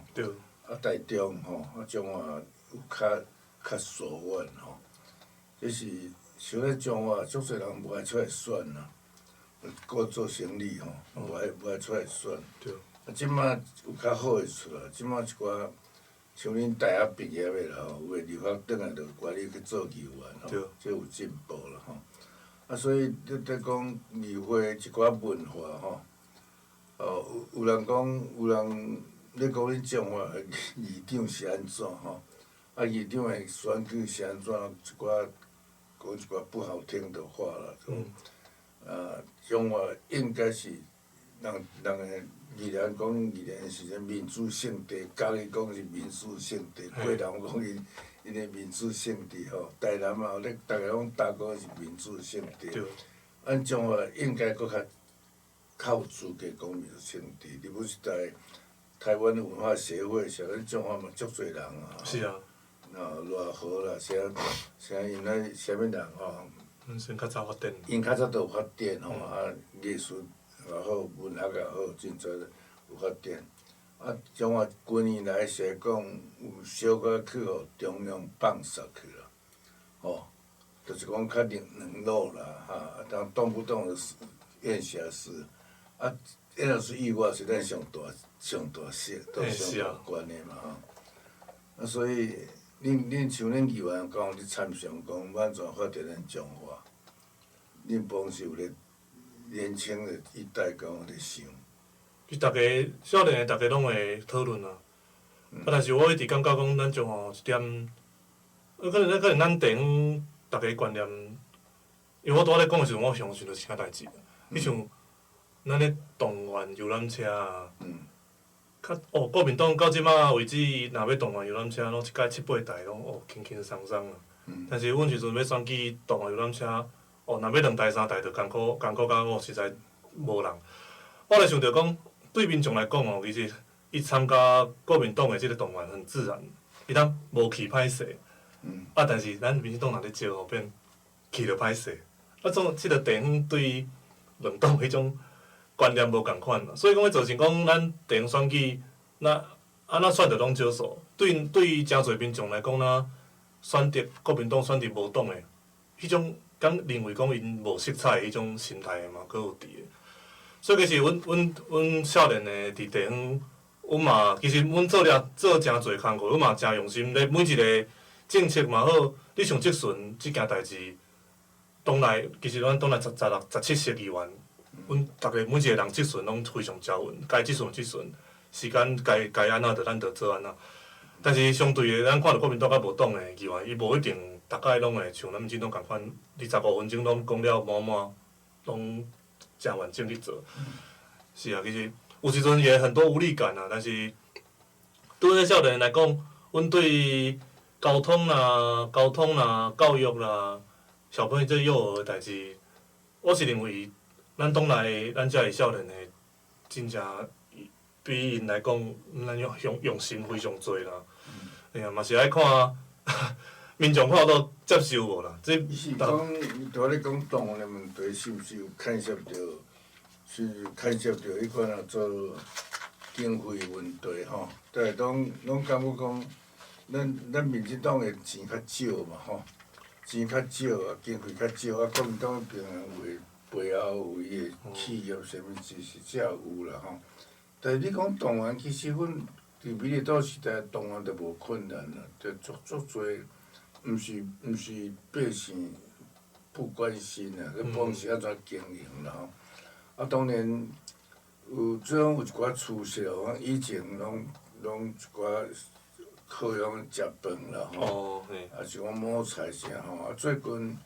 啊，台中吼，啊彰化有較疏遠吼。這是像咧彰化，足濟人無愛出來選啦，顧做生理吼，無愛出來選。啊，這馬有較好的出來，這馬一寡像恁大學畢業的啦吼，有的留學轉來就願意去做議員吼，這有進步啦吼。啊，所以你咧講議會一寡文化吼，哦，有人講，有人咧講恁彰化的議長是按怎吼？啊，議長的選舉是按怎？一寡講一寡不好聽的話啦。啊，彰化應該是人人的宜蘭講宜蘭是啥民主聖地，嘉義講是民主聖地，桂林講𪜶的民主聖地吼，台南嘛有咧，逐个攏答講是民主聖地。咱彰化應該閣較有資格講民主聖地。日本時代，台灣文化協會啥，咱彰化嘛足濟人啊。啊，賴和啦，啥啥𪜶咧啥物人吼？阮先較早發展。𪜶較早都有發展吼，啊，藝術也好，文學也好，真濟有發展。啊，彰化近年來是講有小可去予中央放殺去啦，吼，就是講較冷落啦，哈，啊，當動不動就是驗瑕疵，啊，驗瑕疵意外是咱上大上大失，都上大懸的嘛吼。啊，所以恁像恁議員講，你參詳講欲按怎發展咱彰化，恁幫是有咧年輕的一代敢有咧想？其實逐个少年的，逐个攏會討論啊。啊，但是我一直感覺講，咱彰化一點，可能咱地方逐个觀念，因為我拄仔咧講的時陣，我想想著一件代誌。你像咱咧動員遊覽車啊，較哦，國民黨到這馬為止，若欲動員遊覽車，攏一擺七八台，攏哦輕輕鬆鬆啊。但是阮時陣欲選舉動員遊覽車，哦，若欲兩台三台，就艱苦艱苦甲哦，實在無人。我來想著講，對民眾來講哦，其實伊參加國民黨的這个動員很自然，伊通無去歹勢。啊，但是咱民進黨若咧招吼，變去就歹勢。啊，總這个地方對兩黨彼種觀念無仝款，所以講會造成講咱地方選舉，那按怎選著攏少數。對誠濟民眾來講，若選擇國民黨選擇無黨的，彼種敢認為講𪜶無色彩的彼種心態嘛，閣有佇个。所以其實阮少年的佇地方，阮嘛其實阮做了做誠濟工課，阮嘛誠用心咧，每一个政策嘛好，你像質詢這件代誌，黨內其實阮黨內十六、17席議員，阮逐个每一个人質詢攏非常招勻，該質詢質詢，時間該按怎就咱就做按怎。但是相對的，咱看著國民黨佮無黨的議員，伊無一定逐擺攏會像咱民進黨仝款，25分鐘攏講了滿滿，攏誠完整去做。是啊，其實有時陣也很多無力感啊。但是對阮少年來講，阮對交通啦、教育啦、小朋友這幼兒的代誌，我是認為咱黨內咱遮的少年的真正比𪜶來講，咱用心非常濟啦。哎呀，嘛是愛看，民眾看到接受無啦？這伊是講，伊拄仔咧講黨員的問題，是毋是有牽涉著？是牽涉著彼款啊做經費問題吼？但是當攏感覺講，咱民進黨的錢較少嘛吼，錢較少啊，經費較少啊，國民黨彼邊有的背後有伊的企業啥物，其實才有啦吼。但是你講動員，其實阮佇美麗島時代動員就無困難啦，就足足濟，毋是百姓不關心啊，彼本是按怎經營啦吼。啊，當然有這種有一寡趨勢，講以前攏一寡靠用食飯啦吼，啊是講摸菜啥吼。啊，最近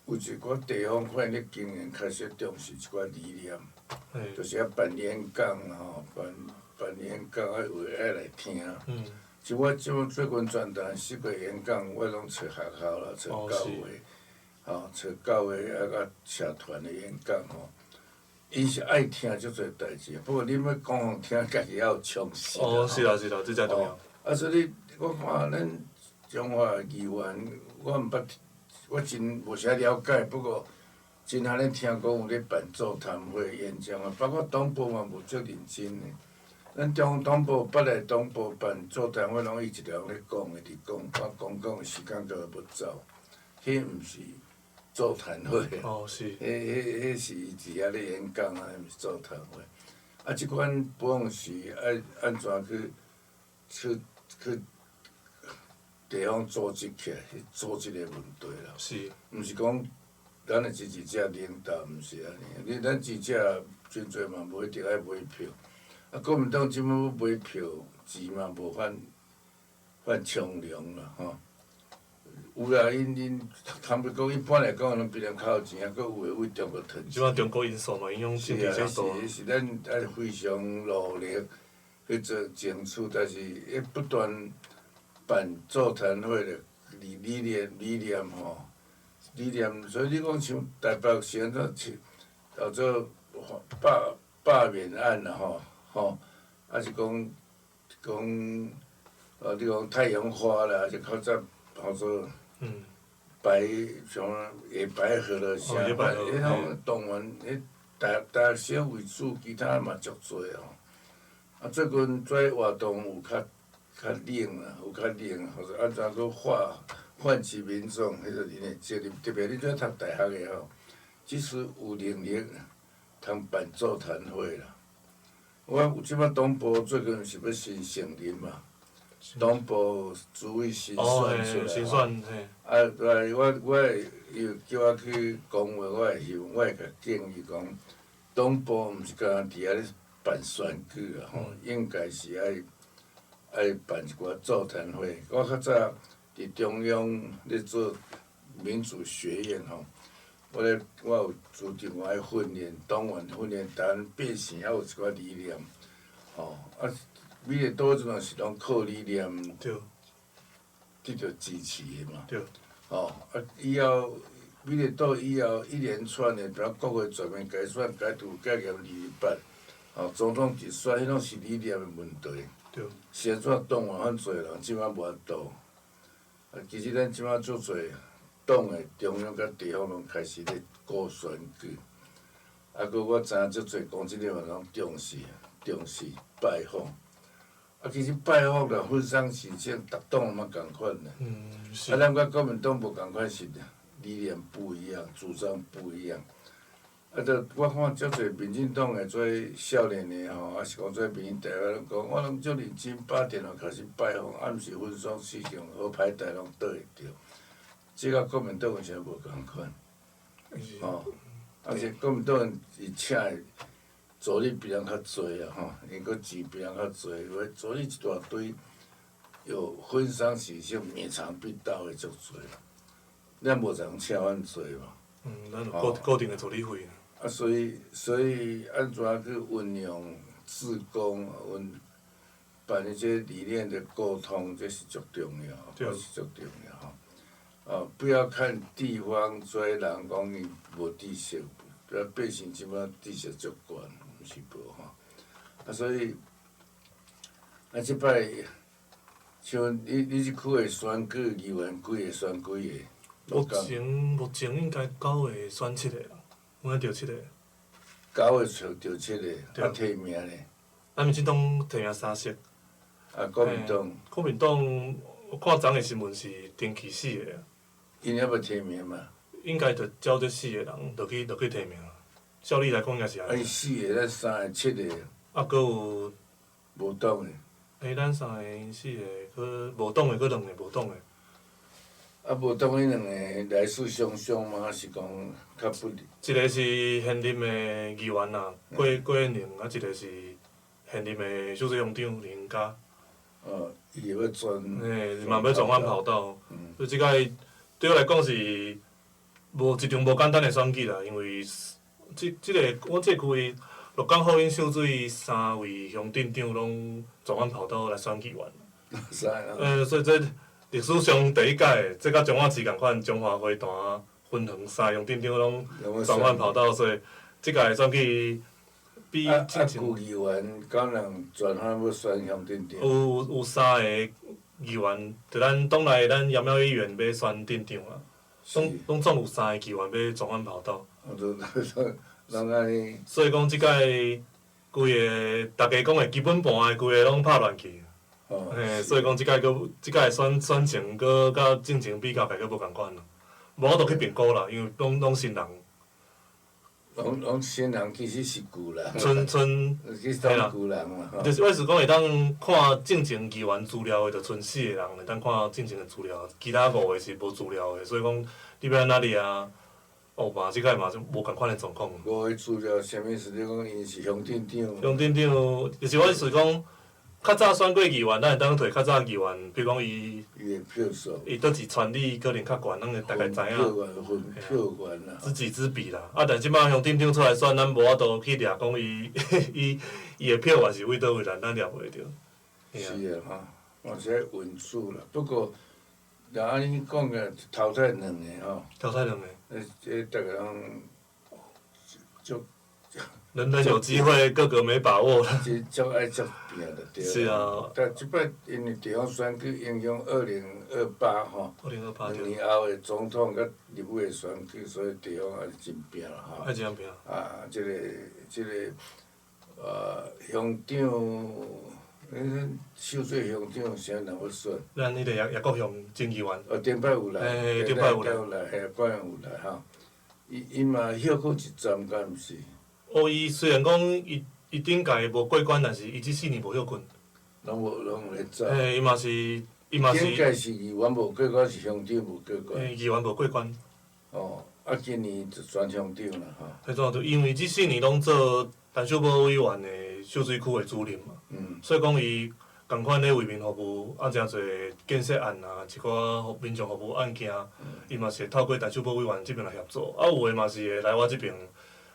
有一寡地方可能咧經營開始重視一寡理念，就是愛辦演講吼，辦演講啊，有的愛來聽。像我這最近全台四個演講，我攏揣學校啦，揣教會，吼，揣教會啊，佮社團的演講吼。𪜶是愛聽足濟代誌，不過你欲講予聽，家己猶有常識。哦，是啦是啦，這才重要。啊，所以我看咱彰化議員，我毋捌，我真無啥了解，不過真罕咧聽講有咧辦座談會、演講啊，包括黨部嘛無足認真的。咱中央黨部捌來黨部辦座談會，攏伊一個人咧講的，佇講，我講講時間閣無走，彼毋是座談會。哦，是。彼是伊佇遐咧演講啊，毋是座談會。啊，這款本是愛按怎去地方組織起來，去組織的問題啦。毋是講咱的支持者領導，毋是按呢。你咱支持者真濟嘛，無一定愛買票。啊，國民黨這擺欲買票，錢嘛無遐遐充裕啦，吼。有啦，𪜶坦白講，一般來講，攏比咱較有錢，啊，閣有的為中國褪錢。這擺中國因素嘛，影響政治誠大。是是咱愛非常努力去做爭取，但是伊不斷辦座談會的理念吼，理念，所以你講像台北是按怎叫做罷免案啦吼，吼，啊是講講，你講太陽花啦，還是較早叫做白什麼野百合啦啥，彼種動員，彼大學生為主，其他嘛足濟吼。啊，最近這活動有較冷啦，有較冷，或者按怎閣喚起民眾彼個𪜶的責任，特別恁這讀大學的吼，即使有能力通辦座談會啦。我這擺黨部最近是欲新成立嘛？黨部主委新選出來。新選嘿。啊，來，我會伊叫我去講話，我會希望我會共建議講，黨部毋是干焦佇遐咧辦選舉啊吼，應該是愛辦一寡座談會。我較早佇中央咧做民主學院吼，我有組織我愛訓練黨員訓練，台灣百姓猶有一寡理念，吼啊。美麗島這陣是攏靠理念得著支持的嘛。吼，啊，以後美麗島以後一連串的，比如國會全面改選、改除改嚴28，吼，總統直選，彼攏是理念的問題。是按怎黨員遐濟人，這擺無法度。啊，其實咱這擺足濟黨的中央佮地方攏開始咧顧選舉。啊，閣我知影足濟講這個嘛攏重視拜訪。啊，其實拜訪啦，分喪市政，逐黨嘛仝款啦。啊，咱佮國民黨無仝款是理念不一樣，主張不一樣。啊，著我看足濟民進黨的這少年的吼，抑是講這民進代表攏講，我攏足認真，8點就開始拜訪，啊，毋是分喪市政，號牌台攏倒會著。這佮國民黨有啥無仝款？吼，而且國民黨伊請的助理比人較濟啊吼，𪜶閣錢比人較濟，話助理一大堆，有分喪市政，每場必到的足濟，咱無通請遐濟嘛。嗯，咱有固定的助理費。啊，所以按怎去運用志工，運辦這理念的溝通，這是足重要，這是足重要吼。哦，不要看地方這人講伊無知識，百姓這擺知識足懸，毋是無吼。啊，所以，啊，這擺像你這區的選舉議員幾个選幾个？目前應該九個選七個啦，阮著七個。九個選著七個，啊提名咧？咱民進黨提名三席。啊，國民黨。國民黨，我看昨昏的新聞是登記四个。𪜶猶欲提名嘛？應該就照這四個人落去提名。照理來講應該是按呢。啊，四個，咱三个，七个。啊，閣有。無黨的。欸，咱三个、四个，閣無黨的，閣兩个無黨的。啊，無黨彼兩个來勢洶洶嗎？還是講較不利？一个是現任的議員啦，郭郭燕玲，啊，一个是現任的秀水鄉長林嘉。哦，伊會欲轉。嘿，嘛欲轉換跑道。所以這擺對我來講是無一場無簡單的選舉啦，因為這個阮這個區鹿港好興秀水三位鄉鎮長攏轉換跑道來選議員。所以這歷史上第一屆，這佮彰化市仝款，彰化花壇芬園三鄉鎮長攏轉換跑道，所以這屆選舉比之前。啊，區議員敢人轉換欲選鄉鎮長？有三个議員，就咱黨內咱葉廟議員欲選鎮長啊，攏總有三個議員欲轉換跑道。所以講，這屆規个逐家講的基本盤的，規个攏拍亂去。嘿，所以講，這屆閣這屆選情閣佮進前比較起來閣無仝款咯，無法度去評估啦，因為攏新人。攏新人其實是舊人。賰其實攏舊人嘛。就是我是講會當看進前議員資料的，就賰四個人會當看進前的資料，其他五個是無資料的，所以講你欲按怎掠？哦嘛，這擺嘛就無仝款的狀況。五个資料啥物意思？你講𪜶是鄉鎮長。鄉鎮長，就是我是講，較早選過議員，咱會當提較早議員，比如講伊。伊的票數。伊佗一村里可能較懸，咱會大概知影。票源分票源啦。知己知彼啦，啊！但這擺鄉鎮長出來選，咱無法度去掠講伊伊的票源是為佗位來，咱掠袂著。是啊，吼，嘛是愛穩住啦。不過，若按呢講個，淘汰兩个吼。淘汰兩個。這逐个攏足。人人有機會，個個沒把握。這足愛足拼就對。是啊。但這擺因為地方選舉影響2028吼。 2028 兩年後的總統佮立委的選舉，所以地方也是真拼啦吼。愛真拼。啊，這個鄉長，恁秀水鄉長啥人欲選？咱彼个葉國雄前議員。哦，頂擺有來。欸，頂擺有來。有來，嘿，閣有來吼。伊嘛歇閣一站，敢毋是？哦，伊雖然講伊頂屆無過關，但是伊這四年無歇睏。攏無攏有咧走。嘿，伊嘛是，伊嘛是。頂屆是議員無過關，是鄉長無過關。嘿，議員無過關。哦，啊，今年就選鄉長啦，吼。彼種就因為這四年攏做陳秀寶委員的秀水區的主任嘛，所以講伊仝款咧為民服務，啊，誠濟建設案啊，一寡民眾服務案件，伊嘛是會透過陳秀寶委員這邊來協助，啊，有的嘛是會來我這邊。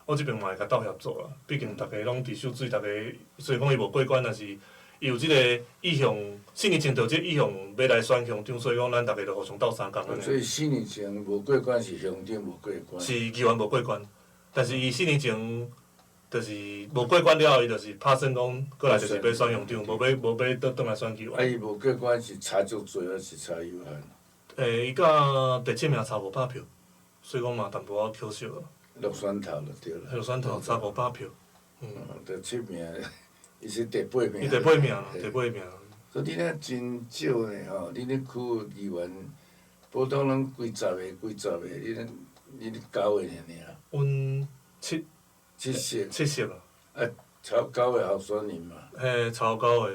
我這邊嘛會共鬥協助啦，畢竟逐家攏佇秀水，逐家雖然講伊無過關，但是伊有這个意向，四年前就有這个意向欲來選鄉長，所以講咱逐家就互相鬥相共按呢。所以四年前無過關是鄉長無過關。是議員無過關，但是伊四年前就是無過關了後，伊就是拍算講，過來就是欲選鄉長，無欲倒轉來選議員。啊，伊無過關是差足濟，還是差有限？欸，伊佮第七名差五百票，所以講嘛淡薄仔可惜啊。落選頭就對啦。落選頭差五百票，嗯。第七名，伊是第八名。伊第八名，第八名。所以恁遐真少呢吼，恁彼區議員，普通攏幾十个、幾十个，恁九個爾爾。阮七。七席。七席啊。啊，超九个候選人嘛。嘿，超九个，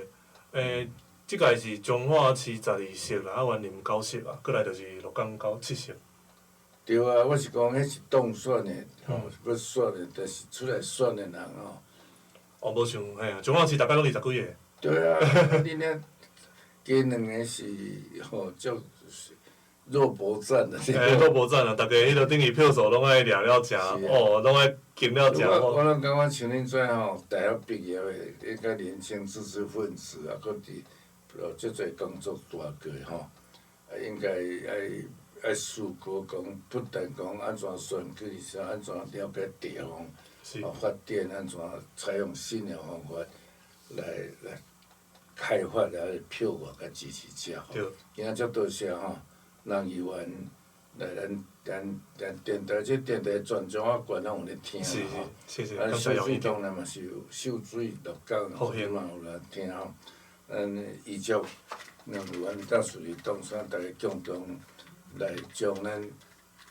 欸，這屆是彰化市12席啦，啊，員林九席啊，閣來就是鹿港九七席。對啊，我是講彼是當選的，吼，欲選的，但是出來選的人吼。哦，無像嘿啊，彰化市逐擺攏二十幾个。對啊，恁遐加兩个是吼，足肉搏戰啊！欸，肉搏戰啊！逐家彼個等於票數攏愛掠了誠，哦，攏愛競了誠。我攏感覺像恁這吼，大學畢業的，應該年輕知識分子啊，閣佇哦，遮濟工作大過吼，啊，應該愛。愛思考講，不但講按怎選舉，是按怎了解地方發展，按怎採用新的方法來開發了票源佮支持者吼。今仔足多謝吼，人議員來咱咱咱電台，這電台全中國縣攏有咧聽吼。謝謝，啊，秀水當然嘛是有秀水鹿港嘛有來聽吼。咱依照咱議員當順利當選，大家共同來將咱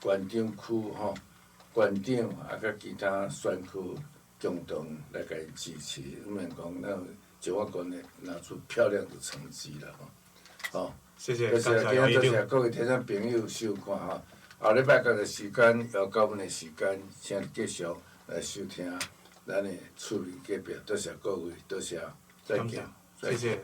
縣長區吼，縣長啊，佮其他選區共同來共伊支持，毋免講咱有中華縣會拿出漂亮的成績啦吼。吼，謝謝，多謝，今仔多謝各位聽眾朋友收看吼。後禮拜仝個時間，搖九分的時間，請繼續來收聽咱的趣味隔壁。多謝各位，多謝，再見。謝謝。